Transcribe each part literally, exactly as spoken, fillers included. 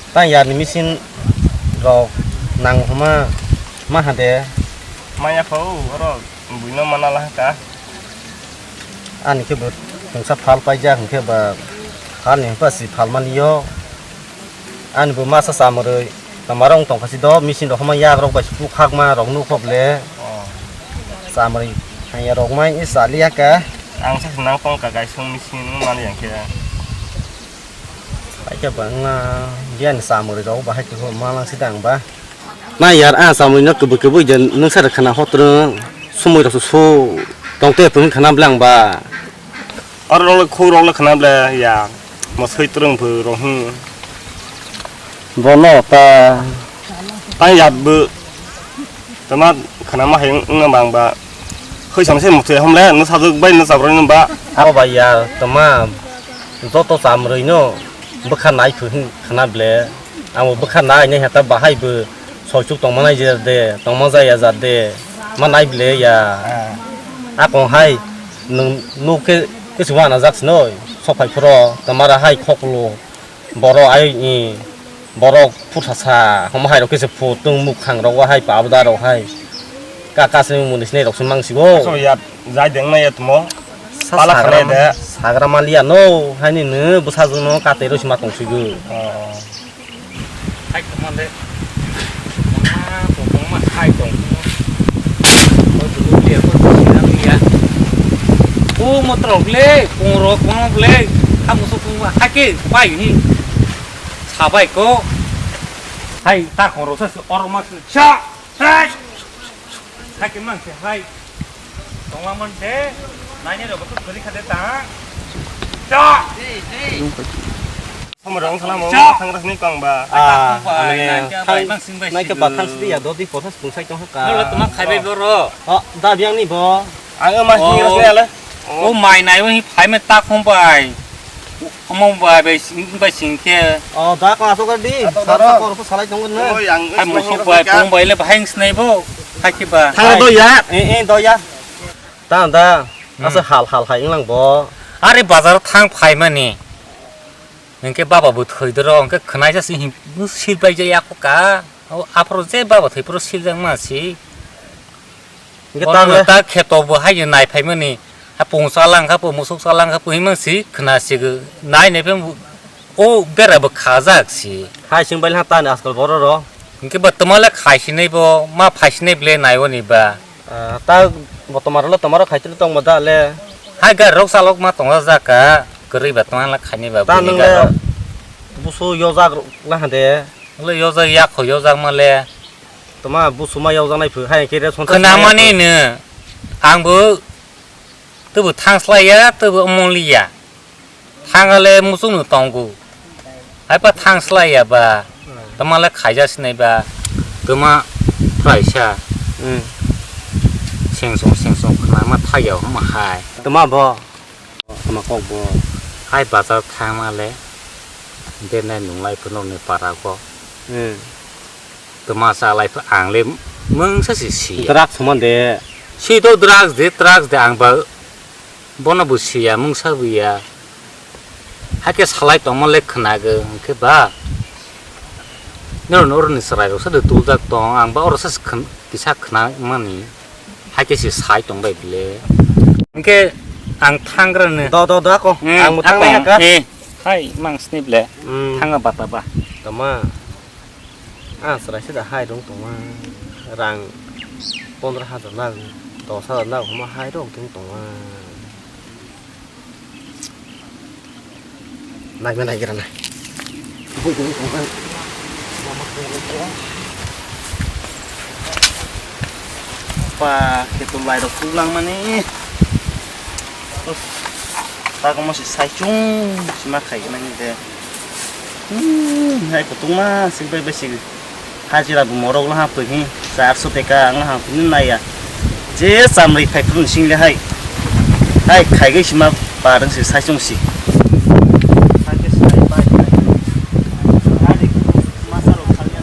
Tang yarni machine rok nang homa ma hade. Maya kho oro buino mana lahaka. Ani khe bo tungsa phal paijak hwnkhe ba phalni hwnpha si phalmani yo. Ani bo masa chamwrwi tongmarok wng tongkha si do machine rok homa yak rok bai su khakma rok nukho ble. Oh. Chamwrwi hanya rok mai i chaliya ka. Ang sa nang tong ka gaisung machine mani yang khe. Paikha bangla biyani chamwrwi rok bahai khe malang si dang ba. Na yar a chamwrwi no kubui kubui je nwng sa rwkha na hotro sumui rok su tong te pung khana blang ba. Oro rok le khou rok le khana ble ya. Mo soi twrwng phu rong hi. Bono ta. Ta ya bu. Tama khana ma hai wng bang ba. Khoi sam se mo thwe hom le no sajwk bai no chabroi no ba. Abo ba ya tama joto chamroi no bwkha nai phu hin khana ble. Amo bwkha nai ne hata bahai bu. Soichuk tongma nai jer de, tongma jaya jer de, ma nai ble ya. Ah. Akong hai, nwng nuk khe, khe se wana jak sinoi, sok phai phuro, tamara hai khoklo, boro ayoi ni, borok phutha sa, homa hai rok khe se phu, tung muk khang rok hai, pa bwda rok hai. Ka, ka se mung ni sinai rok se mang sigo. So ya, jai deng na ya tumo. Sa Pala sagra khare ma-, de. Sagra maliya no, hai ni nw, bwsa jwng no, ka tei rw sima tong sigo. Oh. Hai tongma le. Tongma, tongma, hai tong. O dulu le, o dulu le, ya. O motor le, pungro, pungro le. Kamu so pungma, hai ke, pai ni. Sabai ko. Hai, ta khoro sa, oro ma sa. Hai. Hai ke mang se, hai. Tongma mon se. Nai ne ro, ko kari khade ta. Cha. Sama dong sana mo, Cha. Thang ras ni kang ba. Ah, Bai, amene nai ke thang, bai, mang sing bai nai ke sing ba du. Thang sidi ya, dodi pothas pungsai tong ka. Lo tuma khai bai boro. Oh, da biang ni bo. Ang ma sing ras ni ale. O mai nai o hi phai me ta khong bai. Omo bai bai sing bai sing khe. Oh, da ko aso ka di. Aso Sa da. Sa ko ko salai tong na. Oi, ang Hai mo sok bai pung bai le bahai snai bo. Hai ke ba. Thang do ya. Eh, eh, do ya. Ta da. Hmm. Asa hal hal hai lang bo. Are bazar thang phai mani. Hingke baba bo thoi doro, hingke khwnai jasi him, sil pai jaya kho ka. O aphuru je baba thoi phuru siljak ma si. Hingke Bono tang le? Ta kheto bo hai nai phai mani. Ha pung chalang kha po, musuk chalang kha po, himang si khwna si gw nai nai phai o bera bo khajak si. Hai sing bai ha tani askal boro ro. Hingke ba toma le khai sinai bo, ma phai sinai ble nai oni ba. Ah, ta bo tomar lo, tomar khai tili tong ma da le. Hai gar rok salok ma tong jak ka, kwrwi ba tong la khai ni ba Ta bini nung gar le rok. Busu yojak la hande. Le yojak ya kho yojak ma le. Toma busu ma yojak nai phu hai ke re sonta. Khwna mani no, ang bo tubu thang slai ya, tubu omong li ya. Thangale muchungno tongo. Haipa thang slai ya ba. Hmm. Tama le khaija sinai ba. Tuma phraisa. Hmm. Sengsong sengsong khna ma thai ya homa hai. Tuma bo. Tuma kok bo. Hai bazar thang ma le. Denai nunglai phano ni para ko. Hmm. Tuma salai pha ang le mungsa si si. Drugs man de. Si to drugs de, drugs de ang ba bono bo si ya, mungsa bo ya. Hakhe salai tongma le khwnago hwnkhe ba. Noro noro ni chwrai rok sa de tuljak tong, ang ba oro sa khn-, kisa khna mani. Hakhe si sai tong bai bile. Hwnkhe ang thangra ne. Do, do, do, ako. Hmm, ang bo ako. Thangnai haka. Eh, hai, mang sni bile. Hmm. Thanga bata ba. Tama. Ah, chwrai se da hai rwng tongma. Rang pondro hajar nang, dos hajar nang, hwnma hai rwng tong tongma. Nagna naigra na. Pa, khe to lai rok kuk lang mani. Us, ta komo si sai chung si ma khai nang de. Hmm, hai kutung ma sing bai bai sing. Hajira bo morok laha pui hi, charso teka ang laha pui nai ya. Je chamri phai phuru sing le hai. Hai khai gai sima parang si sai chung si. Hai ke sai bai. Hai de masa rok khai ya.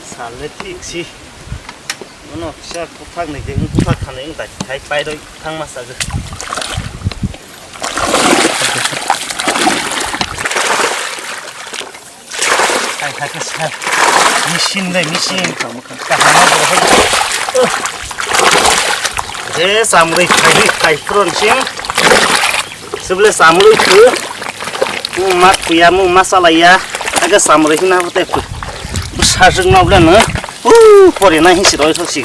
Sal le thik si. Ono kisa kuthak ni je kuthak khanai wng tai khai pai roi thang ma sa je. Khai khai khai sai. Machine dai machine. Kaham ma bo hai. Je samrui khai khai pron sing. Seble samrui khu. Mu mat kuya mu masala ya. Aga samrui hina hote khu. Sajung na bla no. Uh, pore na hi siroi sok si.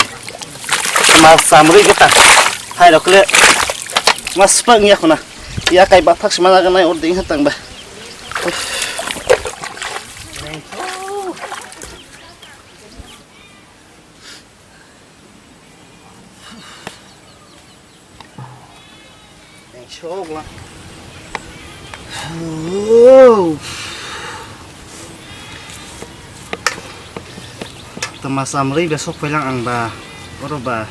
Ma samrui kita. Hai rok le. Mas pang ya khuna. Ya kai ba phak sima ga nai or ding hatang ba. Tama samrui be sok phailang ang ba, oro ba.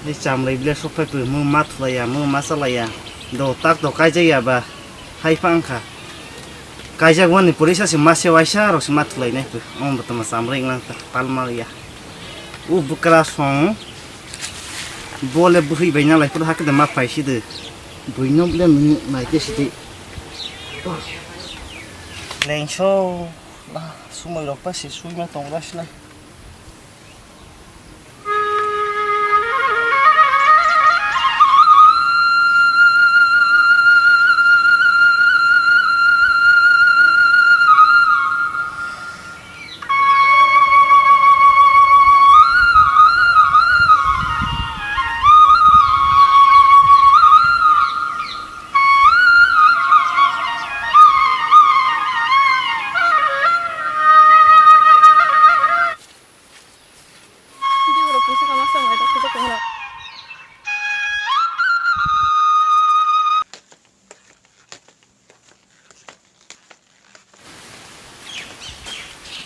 Ni samrui ble sok phai pui, mu ma thulaiya, mu ma salaiya. Do tak do kaijak ya ba. Hai phang kha. Kaijak wani purisa se ma se waisa rok se ma thulai nai pui. Omo bo tama samrui wnglang ta, pal mal ya. U bwkra song. Bole bwrwi bai nalai phuru hakhe de ma phai si de. Buino ble nung nai khe si de. Lengso. Sumui rok ta si sui ma tong ra sinai.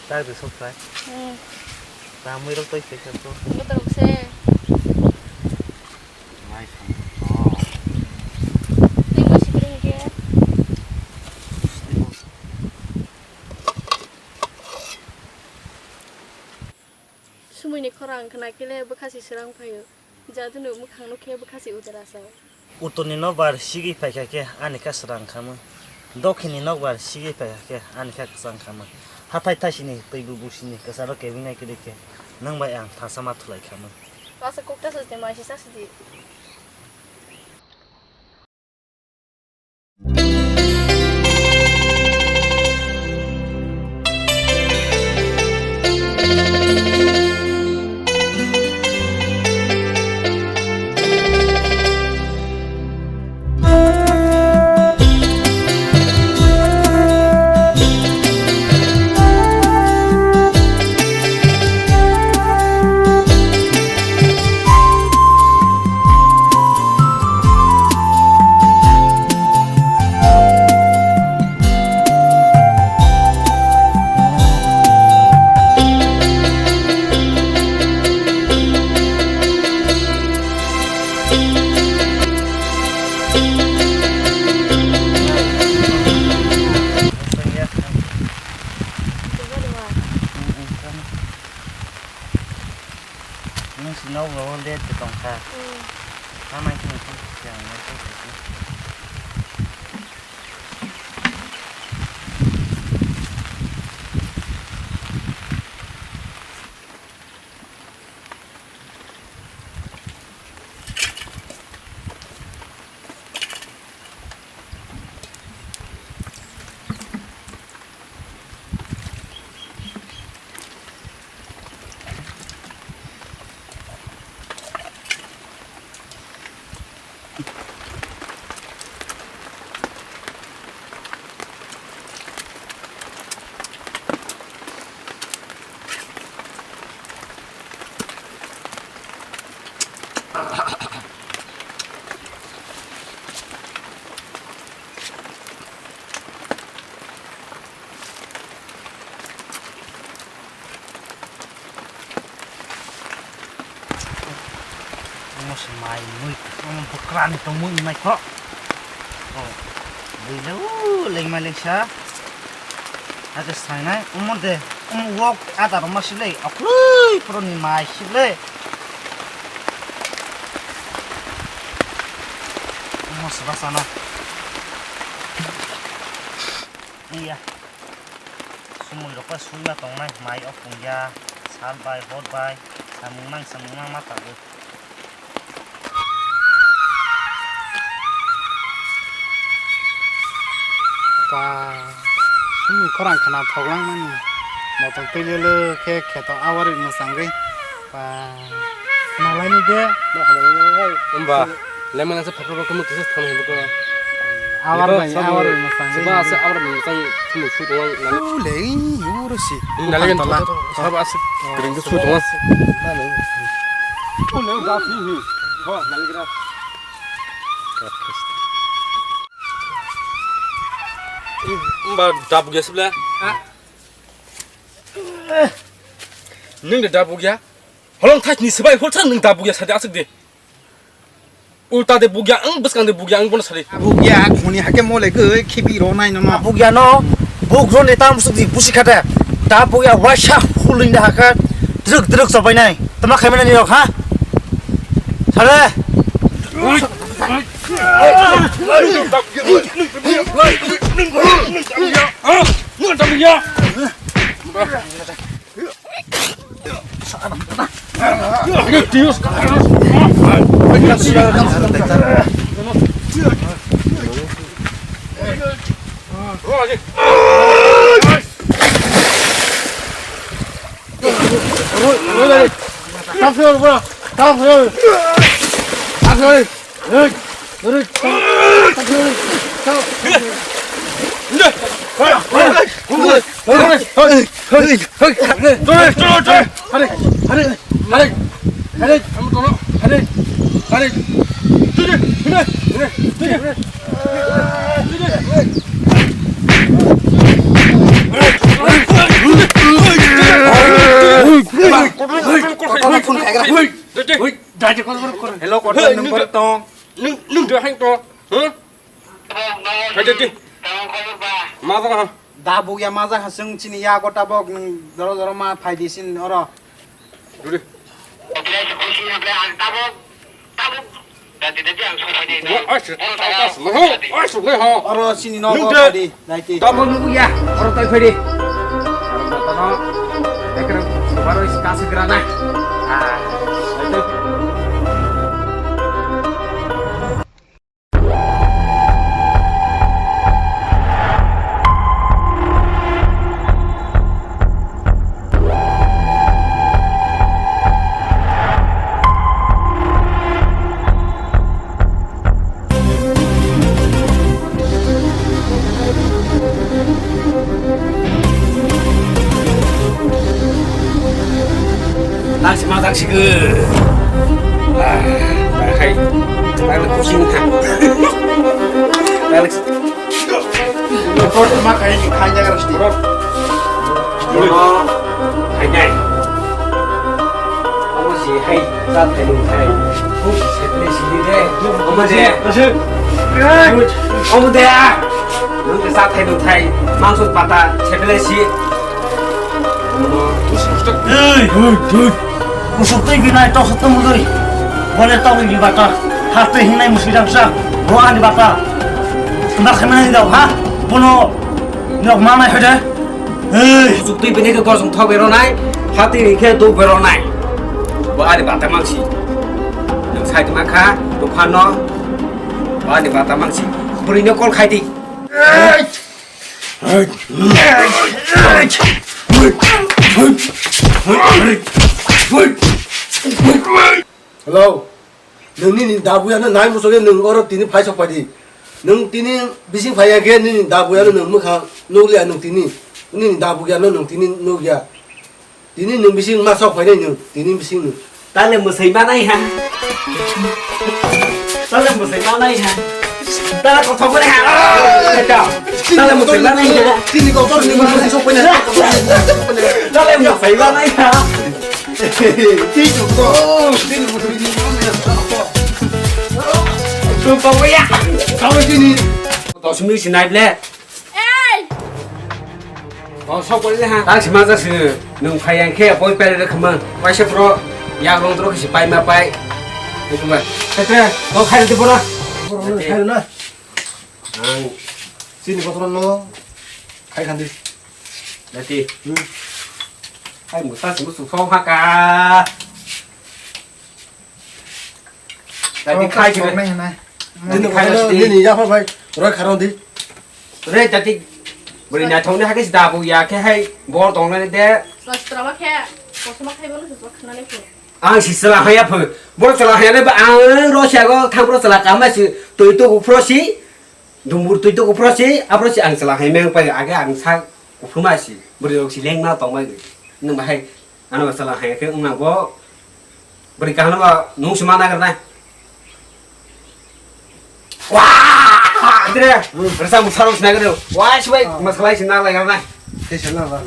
Tak de sok khai. Hmm. Tamui rok toi khai kha to. Botorok se. Mai thang to. Tei bo sikring khe. Sumui ni khorang khna khe le bwkha si swrang phaio. Jadunu mwkhang nukhe bwkha si udara sao. Uttorni nokbar sigwi phaikha khe ani kha swrang khamwi. Dokkhinni nokbar sigwi phaikha khe ani kha kwchang khamwi. Hathai thaisini twibu busini kwcharo kebinai kwrwi khe nwng bai ang thasa ma thulai khamwi. Asa kokta sasti maisi sasidi. Nwng si nok rogo let de tongkha. Hmm. Tamo khe nwng khe ang nok khe. Omo se mai mui, omo bwkrani tongmui naikho. O, buile o lengma lengsa. Ake sangnai, omo de. Wok ada roma sile, aklui poro ni mai sile. Mo seba sana. Iya. Sumui rok pa suima tongnai, mai o pungya, sal bai, hor bai, samung nang, samung nang ma tabuk. Ba, sumui khorang khna thok langmani. Motom twi lele khe kheto awari mwchangwi. Ba, khna laini de. Hwnba, lemon asa phatok rok khe mwtwi se thang hwnba khe. Awar bai, awar bai mwchangwi. Seba asa awar bai mwchang sumui su tong nani. Ulei, uro si. Nalai gen tola. Saba asa kring su tong. Ulei, da si hi. Ho, nalai gira. Hwnba da bugya sibla. Ha? Nwng de da bugya? Holong thai ni sibai hol sa nwng da bugya sadi asuk de. Ulta de bugya ang, bwskang de bugya ang bono sadi. Bugya khoni hake mole goi khibi ro nai no no. Bugya no, buk ro ne tam suk di busi khate. Da bugya waisa huling da haka druk druk sobai nai. Tama khaimana ni rok ha? Sare. Hello, kotor number tong. Nung, nung do hang to, huh? Hai, dadi. Ma ba ha. Da bugya maja ha sung chini ya gota bok nung doro doro ma phai di sin oro. Duri. Oke, khusi na ble ang tabok, tabok. Dadi, dadi, ang sung phai di. Wa, ai, se, ta, ta, se, ho, ai, se, ho. Oro chini no go phai di, dai ti. Tabok nung ya, oro tai phai di. Aro mata no, ekra, baro is kasi grana. Ah, itu. Nang si majak si ke. Ah, hai. Hai, pusing ha. Hai. Report ma kai ni kai jaga rasti. Hai nai. Omo si hai, sa thai nung thai. Huk, seple sini de. Omo de. Omo de. Nung ke sa thai nung thai. Mangso pata, seple si. Ei, ei, ei. Kusuk twi binai tok sa tong doi. Bole tok ni bata. Hate hinai musi dang sa. Bo ani bata. Tuma khanai dau ha. Bono nok manai hede. Ei, kusuk twi bini ke korsong thok bero nai. Hate ni khe duk bero nai. Bo ani bata mangsi. Nwng sai tuma kha, dukhan no. Bo ani bata mangsi. Bwrwi no call khai di. Hello. Nwng nini dabuya no nai muchungwi nwng oro tini phai sok phaidi. Nwng tini bising phaiya khe nini dabuya no nwng mwkhang nukliya nwng tini. Nini dabuya no nwng tini nukya. Tini nwng bising ma sok phainai nwng, tini bising nwng. Tale mwsai manai ha. Tale mwsai manai ha. Tale kothok manai ha. Tale mwsai manai ha. Tini kotor ni ma sok phainai. Tale mwsai manai ha. Tini kotor, tini kotor ni ma sok. Tini. Dos minute sinai ble. Ei! Oh, sok boleh ha. Tang sima ja sini. Nung phai yang khe, boy pere de khama. Waisa pro, ya rong tro kisi pai ma pai. Itu ba. Tetre, to khai de pora. Khai na. Ang. Sini botol lo. Khai khandi. Dati. Hmm. Hai musa sini su sok ha ka. Tadi khai kira. Nini khai kira. Nini ya, Pak, Pak. Roi kharang di. Re, tadi beri na thong ni hakis dabu ya ke hai bor tong ni de. Sastra ba khe, kosma khai bono sastra khna le khe. Ang si sala haya phu. Bor sala haya le ba ang ro sya go thang bor sala kama si toi to upro si. Dumbur twi to kuphro si, aphro si ang chwla hai meng pai age ang sa kuphuma si, bwrwi rok si lengma tongmai. Nang bahai ano chwla hai khe wng nang bo bwrwi kaham ba nung sima na garnai. Wah! Dire, rasa musaro sina gado. Wah, sibai masalai sina lai garnai. Tei sana ba.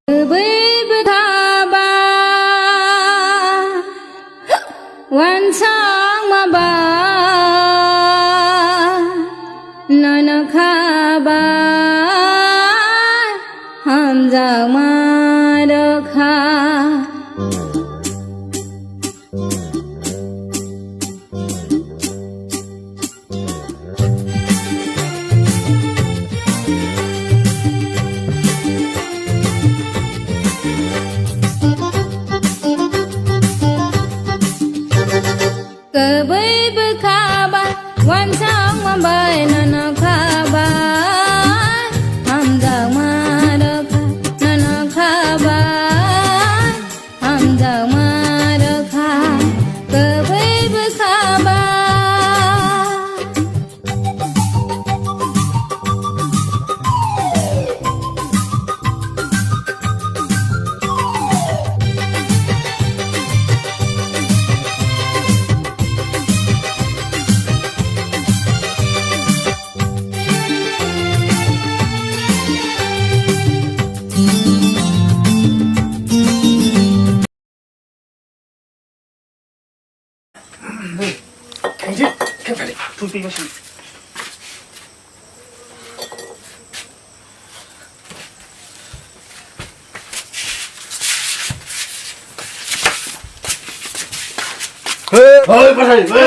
Kwbwi bwkha ba wansokma ba, nono kha ba hamjakma rwkha. Kwbwi bwkha ba wansokma bai nono kha ba hamjakma rwkha, nono kha ba. Hamjakma rwkha kwbwi bwkha ba. Hey, hey, hey.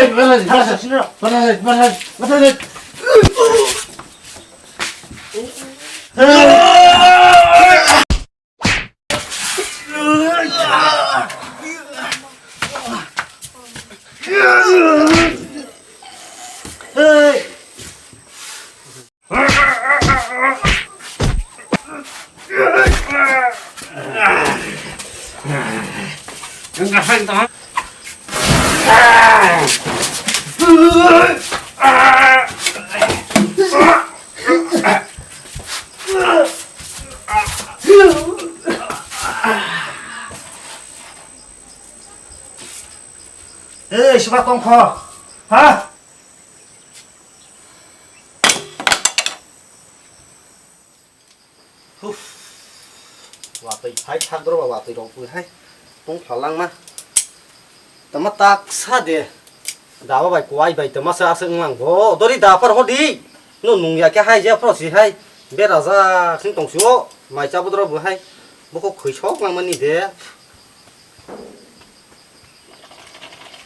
Ei, sima tongkho. Ha? Huf. Watwi phai thak doro ba watwi rok bui hai. Tong phalangma. Tama taksa de. Dawa bai kuai bai tama sa aswk wnglang bo. Dori da par hodi. No nung ya khe hai je pro si hai. Bera ja khing tong si o. Mai cha bodro bo hai. Boko khoi sok nang mani de.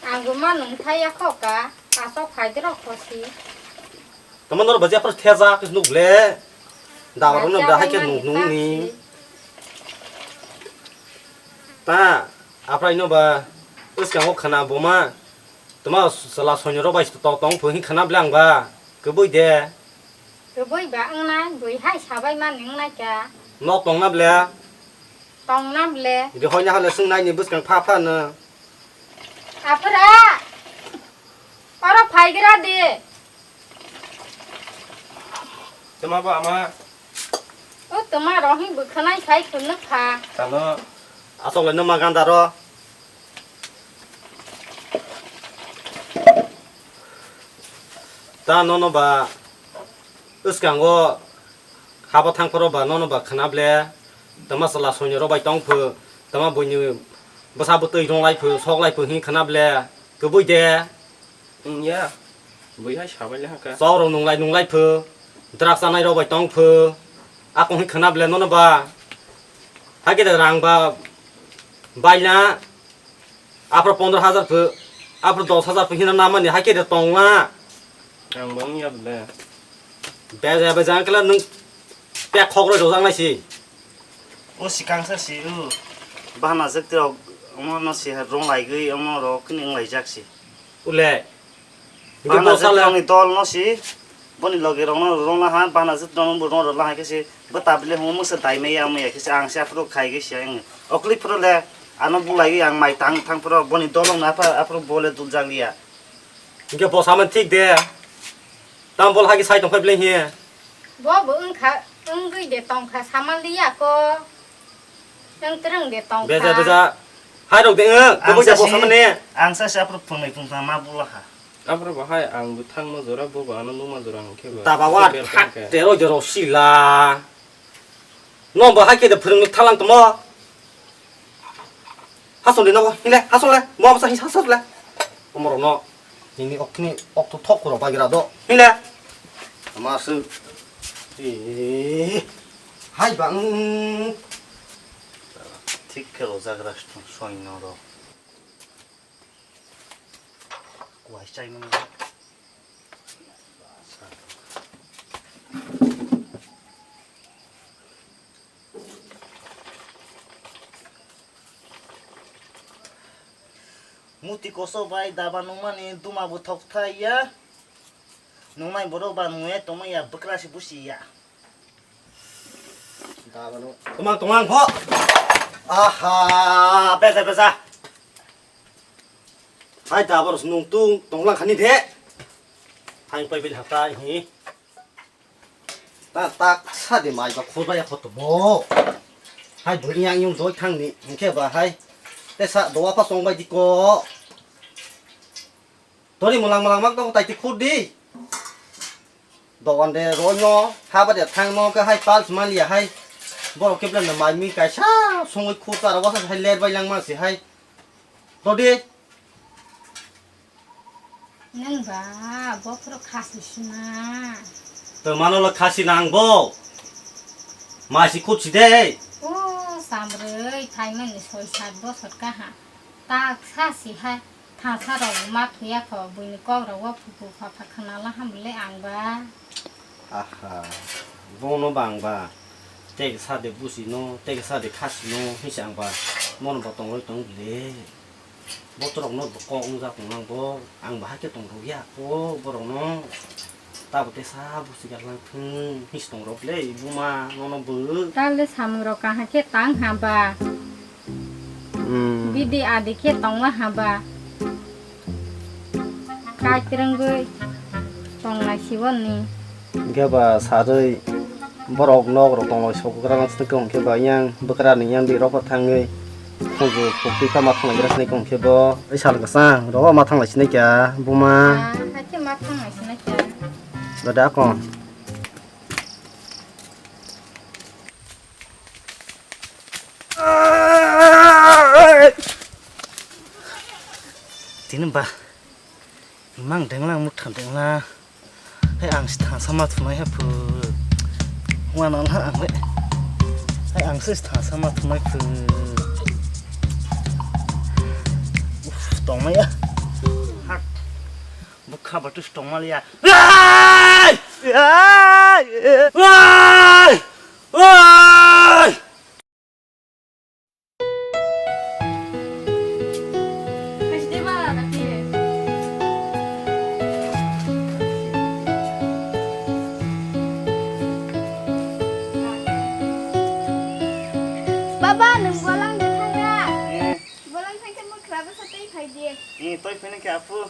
Ang bo ma nung thai ya kho ka. Asok phai de rok kho si. Tama nor baja pro thya ja kis nuk le. Dawa ro no da hai khe nung nung ni. Ta, aphraino ba, bwskango khana boma, tama chwla soinyorok bai tok tong phuru hwn khana bwle ang ba, kwbwi de. Kwbwi ba wngnai, bui hai sabai mani wngnai kha. Nok tongna bwle? Tongna bwle. Rihoi na hale swngnai ni bwskang pha pha no. Aphra, oro phaigra de. Tama ba ama? O tama rohing bwkhanai khai khunuk kha. Talo. Asok le numa ganda ro. Ta nono ba bwskango haba thang phoro ba nono ba khna ble. Tama chwla soinyo rok bai tong phu. Tama buini bwsa bwtwi rong lai phu, sok lai phu hin khna ble. Kwbwi de. Wngya. Bui hai sabai le haka. Chok rok nung lai nung lai phu. Drugs chanai rok bai tong phu. Akong hi khwna bele nono ba. Hakhe de rang ba baina. Aphro pondro hajar phu. Aphro dos hajar phu hina namani hakhe de tong na. Ang bang ya bele. Beja beja kala nung pek khok roi rojak nai si. O sikang sa si o. Bahana jek tirok omo no si rong lai gwi omo ro kini wng lai jak si. Ule. Hingke bana bosa le. Jek ni dol no si. Boni loge rok no rong la ha bahana jek no bo rong la ha ke si. Bo tabile hung mung se dai me ya me ya ke si ang si aphuru khai ge si ang. Okli phuru le ano bulai ge ang mai tang thang phuru boni dol no apha aphuru bole dul jak liya. Hingke bosa man thik de. Tam bol ha ke sai tong phai bile hiye. Bo bo wngkha, wngwi de tongkha, samal liya ko. Wng twrwng de tongkha. Beja, beja. Hai rok de, eh, ang bubui de sasi, bosa mane. Ang sasi aphuru phungnai phungtham ma bula kha. Aphuru bo hai ang bo thangma jora, bo bo ano numa jora hwnkhe bo. Taba wa bel thak thangkhe. Tero joro sila. No bo hai khe de phwrwngno thalang tamo. Hasonde nogo, hile, hasongle, mo bwsa hisa hasongle. Omorokno, nini okni okto thok kurok bai gra do, hile. Ama sw, ee, hai bang. Thik khe rojak rok soino rok. Kuai chai mano. Muti koso bai daba nungmani duma bo thok thai ya. Nungnai borok ba nungya tongma ya bwkra se busi ya. Daba nung. Tomang, tomang, pho. Aha, besa, besa. Hai daba rok nung tung tonglang khani de. Hai pai bil hata hi. Ta tak sa de mai ba khur ba ya khoto bo. Hai bo yang yung doi thang ni hingke ba hai. Te sa do apa song bai di ko. Tori mulang mulang mak dong tai ti khur di. Dogan de ro no ha ba de thang no ke hai pals maliya hai. Borok ke plan mai mi kaisa songoi khur ta ro wasa hai ler bai lang ma si hai. Dodi. Nang ba bokhorok khasi sima. To mano lo khasi nang bo. Masi khut si de. O samroi phaimani soi sat bosor kaha. Tak sa si hai. Thasa rok ma thuya kho buini kok rok o phuku pha pha khna la ham le ang ba. Aha, bono bang ba, tei sa de busi no, tei sa de khasi no, hinsi ang ba, mono bo tongwi tong bile. Botorok no bo kok wngjak tong nang bo, ang bahai khe tong rw ya kho borok no. Tabo tei sa busi gak lang thung, hinsi tong rw bile, buma, nono bo. Tal de samung rok kaham khe tang ha ba. Hmm. Bidi adi khe tongma haba. Kaitrangwi tongnai siboni. Hingke ba sarwi borok nok rok tonglai sokra sini kong khe ba yang bwkra ni yang di rok thangwi khunju khukti ta ma thanglai gra sini kong khe bo. Ei sal kwchang rok ma thanglai sini kya buma. Ah, hakhe ma thanglai sini kya. Dada akon. Tini ba imang dengla mukha dengla. Hai ang si thangsa ma thunai ha phu. Wana na ang le. Hai ang si thangsa ma thunai phu. Uf, tongmaya. Hak. Bukha batu tongmaliya. Ai! Ai! Ai! Ai! Baba, nwng bolang de thang da? Eh. Bolang thang khe mwkhra bwsa tei phai di. Eh, toi phai nang khe apu.